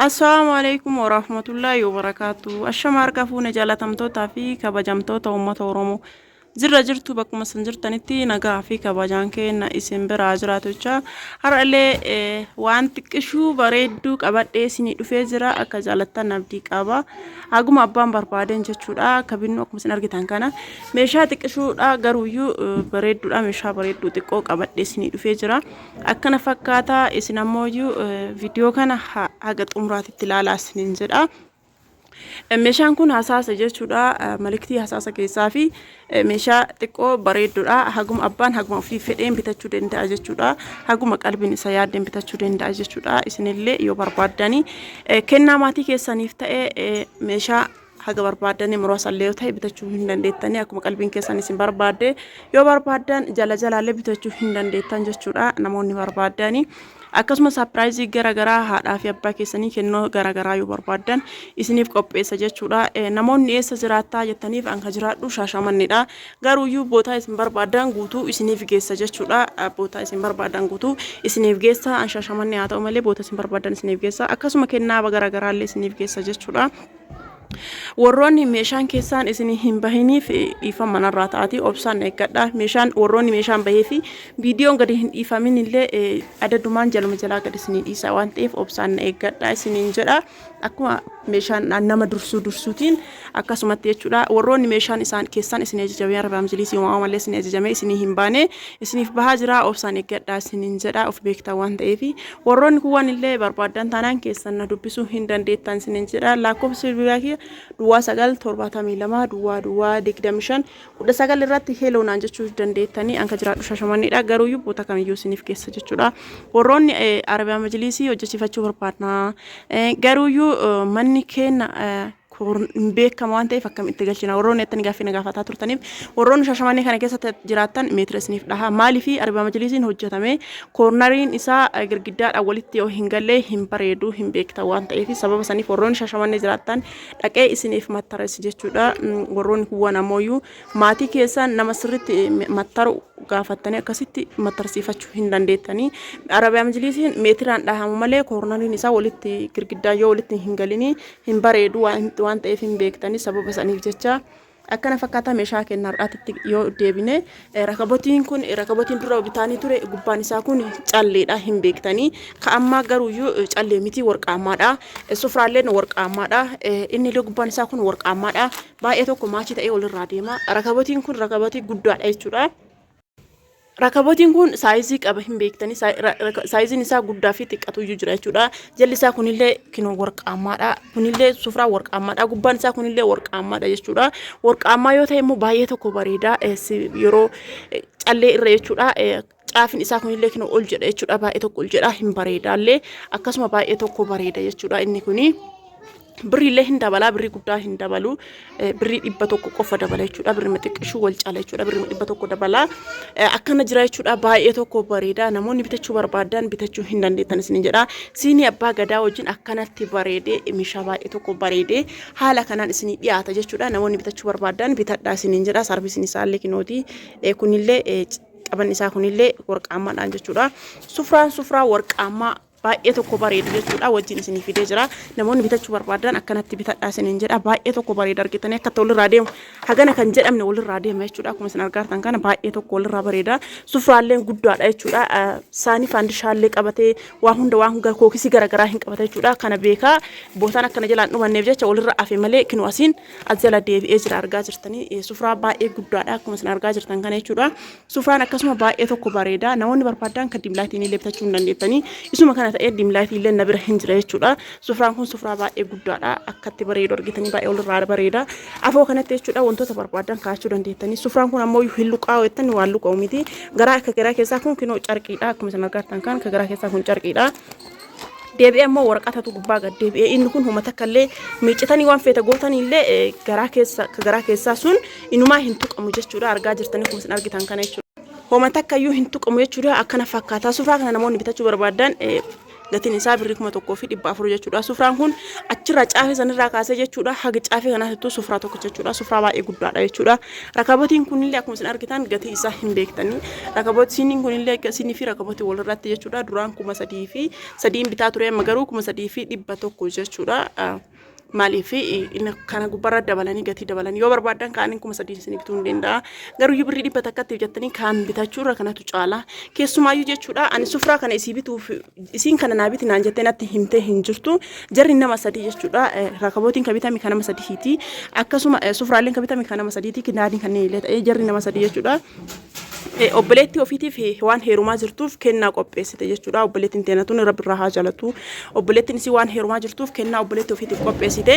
Assalaamu alaikum warahmatullaahi wabarakaatu. Ashama harka fuune jaalatamtootaa fi kabajamtoota uummata Oromoo. Jirra jirtu bakkuma isin jirtanitti nagaa fi kabajaan keenya isin biraa jiraatu jecha har'allee waan xiqqishuu bareedduu qabadhee isinii dhufee jira akka jaalattan abdii qaba. Haguma abbaan barbaadeen jechuudha. Akka binnu akkuma isin argitan kana meeshaa xiqqishuudha garuuyyuu bareedduudha meeshaa bareedduu xiqqoo qabadhee isinii dhufee jira. Akkana fakkaata isin ammooyyuu viidiyoo kana haga xumuraatitti ilaalaa isiniin jedha. Meeshaan kun hasaasa jechuudha. Maliktii hasaasa keessaa fi meeshaa xiqqoo bareedduudha. Haguma abbaan haguma ofii fedheen bitachuu danda'a jechuudha. Haguma qalbiin isa yaaddeen bitachuu danda'a jechuudha. Isinillee yoo barbaaddanii kennaa maatii keessaniif ta'e meeshaa haga barbaaddanii muraasa illee yoo ta'e bitachuu hin dandeettanii akkuma qalbiin keessan isin barbaadde yoo barbaaddan jala jalaallee bitachuu hin dandeettan jechuudha namoonni barbaaddanii akkasuma saapiraayizii gara garaa haadhaa fi abbaa keessanii kennoo gara garaa yoo barbaaddan isiniif qopheessa jechuudha namoonni eessa jiraattaa jettaniif an ka jiraadhu shaashamannidha garuuyyuu bootaa isin barbaaddan guutuu isiniif geessa jechuudha bootaa isin barbaaddan guutuu isiniif geessa an shaashamanni haa ta'u malee boota isin barbaaddan isiniif geessa akkasuma kennaa gara garaallee isiniif geessa jechuudha. Warroonni meeshaan keessaan isin hin bahiniif dhiifama manarraa ta'atii obsaan eeggadha. Meeshaan warroonni meeshaan bahee fi viidiyoon gadi hin dhiifamin illee adadumaan jaluma jalaa gadi isinii dhiisa waan ta'eef obsaan eeggadha isiniin jedha. Akkuma meeshaan nama dursuu dursuutiin akkasumatti jechuudha. Warroonni meeshaan isaan keessaan isin ajajamee arba amjiliisii uumamaa malee isin ajajamee isinii hin baane isiniif bahaa jira obsaan eeggadha isiniin jedha of beektaa waan ta'eef. Warroonni kuwwan illee barbaaddan taanaan keessan na dubbisuu hin dandeettan isiniin jedha. Lakkoofsi bilbilaa kiyya duwwaa 9 72 duwwaa duwwaa 25 19 irratti heloo naan jechuu dandeettanii anka jiraadhu shashamanneedha. Garuuyyuu boota kamiyyuu isiniif keessa jechuudha. Warroonni Arabiyaa Majliisii hojjechiifachuu barbaadna. Garuuyyuu manni keenya hin beekama waan ta'eef akkamitti galchina warroonni attani gaaffii na gaafataa turtaniif warroonni shashamannee kana keessa jiraattan meetira isiniif dhaha maaliif arbaa majliisiin hojjetame koornariin isaa girgiddaadhaan walitti yoo hin galle hin bareedu hin beekta waan ta'eef sababa saniif warroonni shashamannee jiraattan dhaqee isiniif mattares jechuudha warroonni kuwwan ammooyyuu Maatii keessaan nama sirriitti mattaru gaafattanii akkasitti mattarsiifachuu hin dandeettanii. Arabiyaa majliisiin meetiraan dhahamu malee koornariin isaa walitti girgiddaan yoo walitti hin galinii hin bareedu waan ta'eef hin beektanii sababa saniif jecha. Akkana fakkaataa meeshaa kenna har'aatitti yoo deebine rakabotiin kun rakabotiin dura bitaanii ture gubbaan isaa kun calleedha hin beektanii. Ka ammaa garuuyyuu callee miti warqaammaadha. Sufraalleen warqaammaadha. Inni illee gubbaan isaa kun warqaammaadha. Baay'ee tokko maachii ta'ee walirraa deema. Rakabotiin kun rakabotii guddaadha jechuudha. Rakabotiin kun saayizii qaba hin beektanii saayiziin isaa guddaa fi xiqqatu iyyuu jira jechuudha. Jalli isaa kunillee kinoo warqaammaadha. Kunillee sufraa warqaammaadha. Gubbaan isaa kunillee warqaammaadha jechuudha. Warqaammaa yoo ta'e immoo baay'ee tokko bareeda. Yeroo callee irra jechuudha. Caafin isaa kunillee kinoo ol jedha jechuudha. Baay'ee tokko ol jedha hin bareedaallee akkasuma baay'ee tokko bareeda jechuudha inni kuni. Birrii illee hin dabalaa birrii guddaa hin dabalu birrii 100 qofa dabala jechuudha birrii xiqqishuu wal caala jechuudha birrii 100 dabala akkana jira jechuudha baay'ee tokko bareeda namoonni bitachuu barbaadan bitachuu hin dandeettan isin jedha siinii abbaa gadaa wajjin akkanatti bareedee meeshaa baay'ee tokko bareedee haala kanaan isinii dhiyaata jechuudha namoonni bitachuu barbaadan bitadhaa isiniin jedha sarvisiin isaallee kinooti kunillee qaban isaa kunillee warqaammaadhaan jechuudha sufraan sufraa warqaammaa baay'ee tokko bareedu jechuudha wajjin isinii fidee jira namoonni bitachuu barbaadan akkanatti bitadhaa isiniin jedha baay'ee tokko bareeda argitanii akka walirraa deemu hagana kan jedhamne walirraa deema jechuudha akkuma isin argaartan kana baay'ee tokko walirraa bareeda sufraalleen guddaadha jechuudha saanii faandishaallee qabatee waa hunda waan hunda kookisii garaagaraa hin qabata jechuudha kana beekaa bootaan akkana jalaan dhumanneef jecha walirra afe malee kinoo asiin as jala deebi'ee jira argaa jirtanii sufraa baay'ee guddaadha akkuma isin argaa jirtan kana jechuudha Sufraan akkasuma baay'ee tokko bareeda. Namoonni barbaadan kan dimlaayitiin illee bitachuu hin dandeettanii. Isuma kana ta'ee dimlaayitii illee na bira hin jira jechuudha. Sufraan kun sufraa baay'ee guddaadha. Akkatti bareedu argitanii baay'ee walirraa bareeda. Afoo kanatti jechuudha wantoota barbaadan kaa'achuu dandeettanii. Sufraan kun ammoo hin luqaa'u jettanii waan luqa'u miti. Garaa akka garaa keessaa kun kinoo carqiidha. Akkuma isin argartan kan akka garaa keessaa kun carqiidha. Deebi'ee ammoo waraqatatu gubbaa gad deebi'ee inni kun homa takka illee miiccitanii waan feeta gootanii illee garaa keessa ka garaa keessaa sun inumaa hin tuqamu jechuudha argaa jirtanii akkuma isin argitan kana jechuudha. Homa takka iyyuu hin tuqamu jechuudha akkana fakkaataa sufraa kana namoonni bitachuu barbaadan Gatiin isaa birrii 1400 jechuudha. Sufraan kun achirraa caafee sanirraa kaasee jechuudha. Haga caafee kanaatittuu sufraa tokko jechuudha. Sufraa baay'ee guddaadha jechuudha. Rakabotiin kunillee akkuma isin argitan gatii isaa hin beektanii. Rakabotiin kunillee siinii fi rakabotii walirratti jechuudha. Duraan 3003n bitaa ture amma garuu 3100 jechuudha. Maaliif inni kana gubbarra dabalanii gatii dabalanii yoo barbaadan kaaniin 3000 isin bituu hin danda'a. Garuu birrii dhibba takkatti jettanii kaan bitachuu irra kanatu caala. Keessumaayyuu jechuudha ani sufraa kana isii bituuf isiin kana naa biti naan jettee natti himtee hin jirtu. Jarri nama sadii jechuudha. Rakabootiin kan bitame kan nama sadiiti. Akkasuma sufraaleen kan bitame kan nama sadiiti. Kindaaniin kanneen illee ta'ee jarri nama sadii jechuudha. Obboleettii ofiitiif waan heerumaa jirtuuf kennaa qopheessite jechuudha. Obboleettiin teena tun Rabbi irraa haa jaalatu. Obboleettiin isii waan heerumaa jirtuuf kennaa obboleettii ofiitiif qopheessite.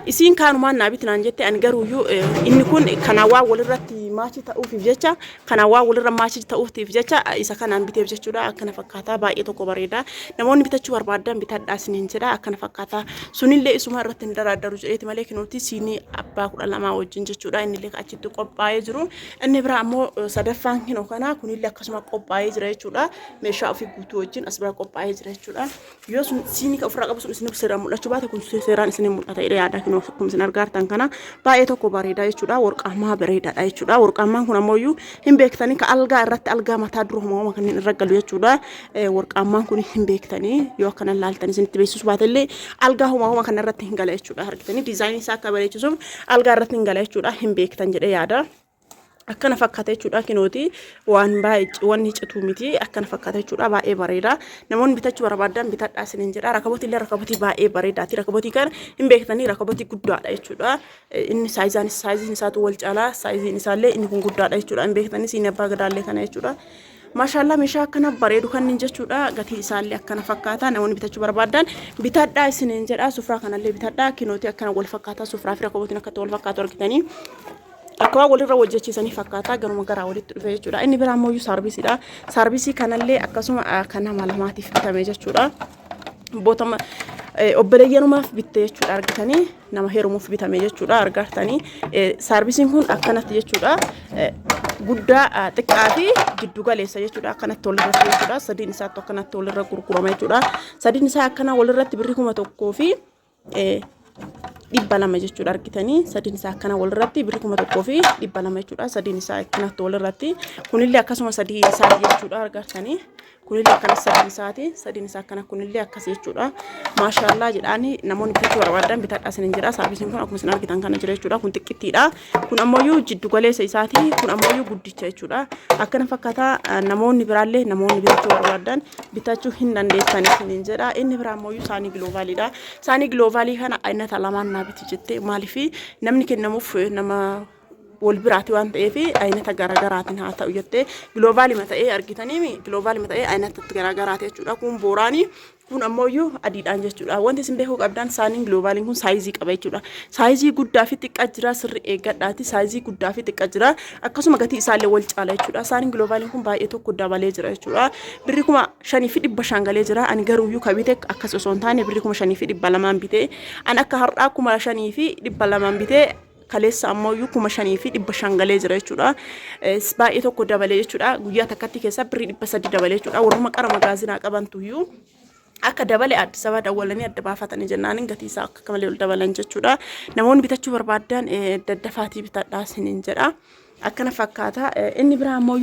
Isiin kaanumaan naa biti naan jette ani garuuyyuu inni kun kanaan waan walirratti maachii ta'uufiif jecha kanaan waan walirra maachii ta'uufiif jecha isa kanaan biteef jechuudha. Akkana fakkaata baay'ee tokko bareeda. Namoonni bitachuu barbaadan bitadhaa isiniin jedha akkana fakkaata. Sunillee isuma irratti hin daraaddaru jedheeti malee kinuuti siinii abbaa 12 wajjin jechuudha. Innillee achitti qophaa'ee jiru. Inni biraa ammoo sadaffaan kinoo kana kunillee akkasuma qophaa'ee jira jechuudha. Meeshaa ofii guutuu wajjin as bira qophaa'ee jira jechuudha. Yoo sun siinii kan ofirraa qabu sun isin seeraan mul'achuu baate kun seeraan isin mul'ata jedhee yaada kinoo akkuma isin argaa jirtan kana baay'ee tokko bareedaa jechuudha. Warqaammaa bareedaadha jechuudha. Warqaammaan kun ammoo iyyuu hin beektanii ka algaa irratti algaa mataa dura homaa kanneen irra galu jechuudha. Warqaammaan kun hin beektanii yoo akkana ilaaltan isinitti beeksisuu baate illee algaa homaa homaa kana irratti hin gala jechuudha. Argitanii diizaayinii isaa akka bareechisuuf algaa irratti hin gala jechuudha. Hin beektan jedhee yaada. Akkana fakkaata jechuudha kinooti waan baay'ee wanni cituu miti akkana fakkaata jechuudha baay'ee bareeda. Namoonni bitachuu barbaadan bitadhaa isiniin jedha. Rakabotii illee rakabotii baay'ee bareedaati. Rakabotii kana hin beektanii rakabotii guddaadha jechuudha. Inni saayizaan saayiziin isaatu wal caalaa saayiziin isaallee inni kun guddaadha jechuudha. Hin beektanii siin abbaa gadaallee kana jechuudha. Maashaallaa meeshaa akkana bareedu kanniin jechuudha. Gatii isaallee akkana fakkaata. Namoonni bitachuu barbaadan bitadhaa isiniin jedha. Sufraa kanallee bitadhaa. Kinootii akkana wal fakkaata. Sufraa fi rakabotiin akkatti wal fakkaatu argitanii. Akka waan walirra hojjechiisanii fakkaata. Garuma garaa walitti dhufe jechuudha. Inni biraa ammoo saarvisiidha. Saarvisii kanallee akkasuma kan nama lamaatiif bitame jechuudha. Bootama obboleeyyanumaaf bitte jechuudha argitanii nama heerumuuf bitame jechuudha argartanii. Saarvisiin kun akkanatti jechuudha. Guddaa xiqqaa fi jiddu galeessa jechuudha akkanatti walirratti jechuudha. Sadiin isaattu akkanatti walirra gurgurama jechuudha. Sadiin isaa akkana walirratti birrii 1200 jechuudha argitanii. Sadiin isaa akkana walirratti birrii 1200 jechuudha. Sadiin isaa akkanatti walirratti kunillee akkasuma sadii isaa jechuudha argartanii. Kunillee akkana sadiin isaati. Sadiin isaa akkana kunillee akkas jechuudha. Maashaallaa jedhaani namoonni bitachuu barbaadan bitadhaa isinin jedha. Saarvisiin kun akkuma isin argitan kana jira jechuudha. Kun xiqqittiidha. Kun ammoo jiddu galeessa isaati. Kun ammoo guddicha jechuudha. Akkana fakkaata namoonni biraallee namoonni bitachuu barbaadan bitachuu hin dandeessan isinin jedha. Inni biraa ammoo saanii giloobaalidha. Saanii giloobaalii kana aynata lamaan naa biti jette maaliif namni kennamuuf nama wal biraati waan ta'eef aynata garaagaraatiin haa ta'u jettee giloobaalima ta'ee argitanii giloobaalima ta'ee aynata garaagaraati jechuudha. Kun booraanii kun ammoo adiidhaan jechuudha. Wanti isin beekuu qabdan saaniin giloobaaliin kun saayizii qaba jechuudha. Saayizii guddaa fi xiqqaa jira sirri eeggadhaati. Saayizii guddaa fi xiqqaa jira. Akkasuma gatii isaallee wal caala jechuudha. Saaniin giloobaaliin kun baay'ee tokko dabalee jira jechuudha. Birrii 5500 galee jira. Ani garuuyyuu ka bite akkas osoo hin taane birrii 5200 bite. Ani akka har'aa 5200 bitee kaleessa ammoo 5500 galee jira jechuudha. Baay'ee tokko dabalee jechuudha. Guyyaa takkatti keessa birrii 300 dabalee jechuudha. Warruma qara magaazinaa qabantuyyuu akka dabale Addis Ababa dawwalanii adda baafatanii jennaan gatii isaa akka malee ol dabalan jechuudha. Namoonni bitachuu barbaadan daddafaatii bitadhaa isiniin jedha. Akkana fakkaata. Inni biraa ammoo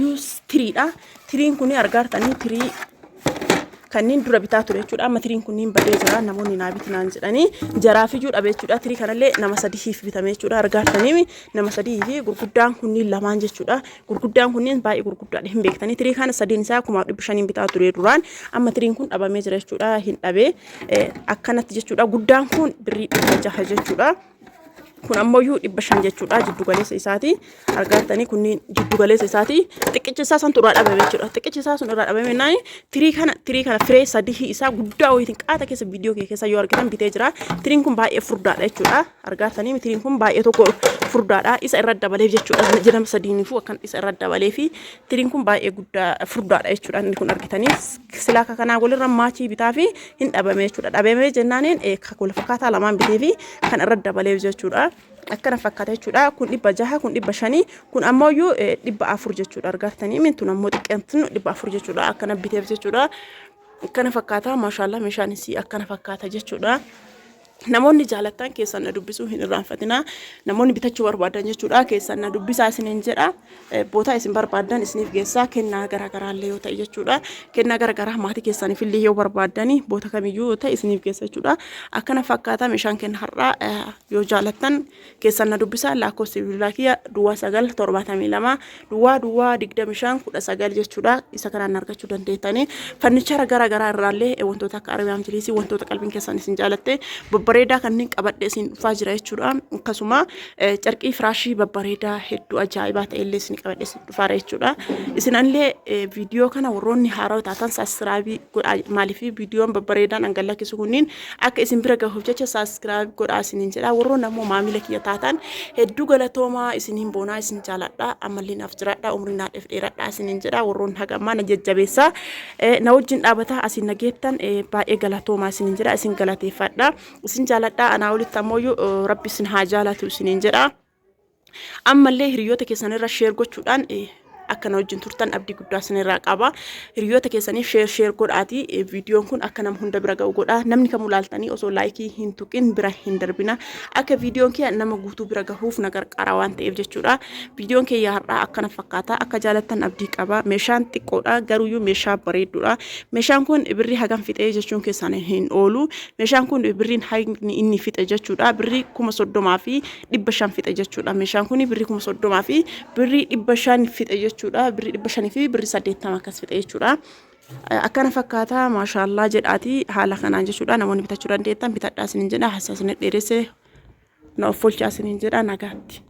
tiriidha. Tiriin kun argaartanii tirii kanneen dura bitaa ture jechuudha. Amma tiriin kunniin badee jira. Namoonni naa biti naan jedhanii jaraaf iyyuu dhabe jechuudha. Tirii kanallee nama sadiif bitame jechuudha. Argaartanii nama sadii fi gurguddaan kunniin lamaan jechuudha. Gurguddaan kunniin baay'ee gurguddaadha hin beektanii. Tirii kana sadiin isaa 5,500 bitaa ture duraan. Amma tiriin kun dhabamee jira jechuudha. Hin dhabee akkanatti jechuudha. Guddaan kun birrii 600 jechuudha. Kun ammoo 500 jechuudha jiddu galeessa isaati. Argattanii kunniin jiddu galeessa isaati. Xiqqichi isaa santu irraa dhabame jechuudha. Xiqqichi isaa sun irraa dhabame naan tirii kana firee sadii isaa guddaa wayitiin qaata keessa viidiyoo kee keessa yoo argitan bitee jira. Tiriin kun baay'ee furdaadha jechuudha. Argattanii tiriin kun baay'ee tokko furdaadha. Isa irra dabaleef jechuudha. Jedhama sadiinifuu akkan isa irra dabalee fi tiriin kun baay'ee guddaa furdaadha jechuudha. Inni kun argitanii silaa akka kanaa walirra maachii bitaa fi hin dhabame jechuudha. Dhabame jennaaniin wal fakkaataa lamaan bitee fi kan irra dabaleef jechuudha. Akkana fakkaata jechuudha. Kun 600, kun 500, kun ammoo 400 jechuudha. Argartanii mintun ammoo xiqqeentun 400 jechuudha. Akkana biteef jechuudha. Akkana fakkaata, maashaallah, meeshaan isii akkana fakkaata jechuudha. Namoonni jaalattan keessan na dubbisuu hin irraanfatinaa. Namoonni bitachuu barbaadan jechuudha keessan na dubbisaa isiniin jedha. Bootaa isin barbaadan isiniif geessaa, kennaa garaagaraa illee yoo ta'e jechuudha. Kennaa garaagaraa maatii keessaniif illee yoo barbaaddani boota kamiyyuu yoo ta'e isiniif geessa jechuudha. Akkana fakkaata meeshaan kenna har'aa. Yoo jaalattan keessan na dubbisaa. Lakkoofsi bilbilaa kiyya duwwaa 9 72 duwwaa duwwaa 25 19 jechuudha. Isa kanaan argachuu dandeettanii. Farnichara gara garaa irraallee wantoota akka Arabiyaan Filiisii, wantoota qalbiin keessan isin jaalatte babbareedaa kanneen qabadhee isin dhufaa jira jechuudha. Akkasuma carqii firaashii babbareedaa hedduu ajaa'ibaa ta'ellee isin qabadhee isin dhufaa jira jechuudha. Isinallee viidiyoo kana warroonni haarawaa taatan saabsiraabii godhaa, maaliif viidiyoon babbareedaan an gad lakkisu kunniin akka isin bira gahuuf jecha subscribe godhaa isiniin jedha. Warroonni ammoo maamila kiyya taatan hedduu galatoomaa, isiniin boonaa, isin jaaladha. Ammallee naaf jiraadha, umrii naa dheeradhaa isiniin jedha. Warroonni haga ammaa na jajjabeessaa na wajjin dhaabataa asiin na geettan baay'ee galatoomaa isiniin jedha, isin galateeffadha, isin jaaladha. Anaa olitti ammoo rabbi isin haa jaalatu isiniin jedha. Ammallee hiriyoota keessan irra share gochuudhaan akka na wajjin turtan abdii guddaa isinirraa qaba. Hiriyoota keessaniif share share godhaati viidiyoon kun akka nama hunda bira ga'u godha. Namni kamuu laaltanii osoo like hin tuqin bira hin darbina. Akka viidiyoon kiyya nama guutuu bira gahuuf na gargaara waan ta'eef jechuudha. Viidiyoon kiyya har'aa akkana fakkaata. Akka jaalattan abdii qaba. Meeshaan xiqqoodha, garuuyyuu meeshaa bareedduudha. Meeshaan kun birrii hagam fixee jechuun keessan hin oolu. Meeshaan kun birriin hagni inni fixe jechuudha. Birrii 30,500 fixe jechuudha. Meeshaan kun birrii 30,000 fi birrii 500 fixe jechuudha. Birrii 500 fi birrii 80 akkas fixe jechuudha. Akkana fakkaata, maashaallaa jedhaati haala kanaan jechuudha. Namoonni bitachuu dandeettan bitadhaa isiniin jedha. Hasa isin dheeresse, na of folchaa isiniin jedha, nagaatti.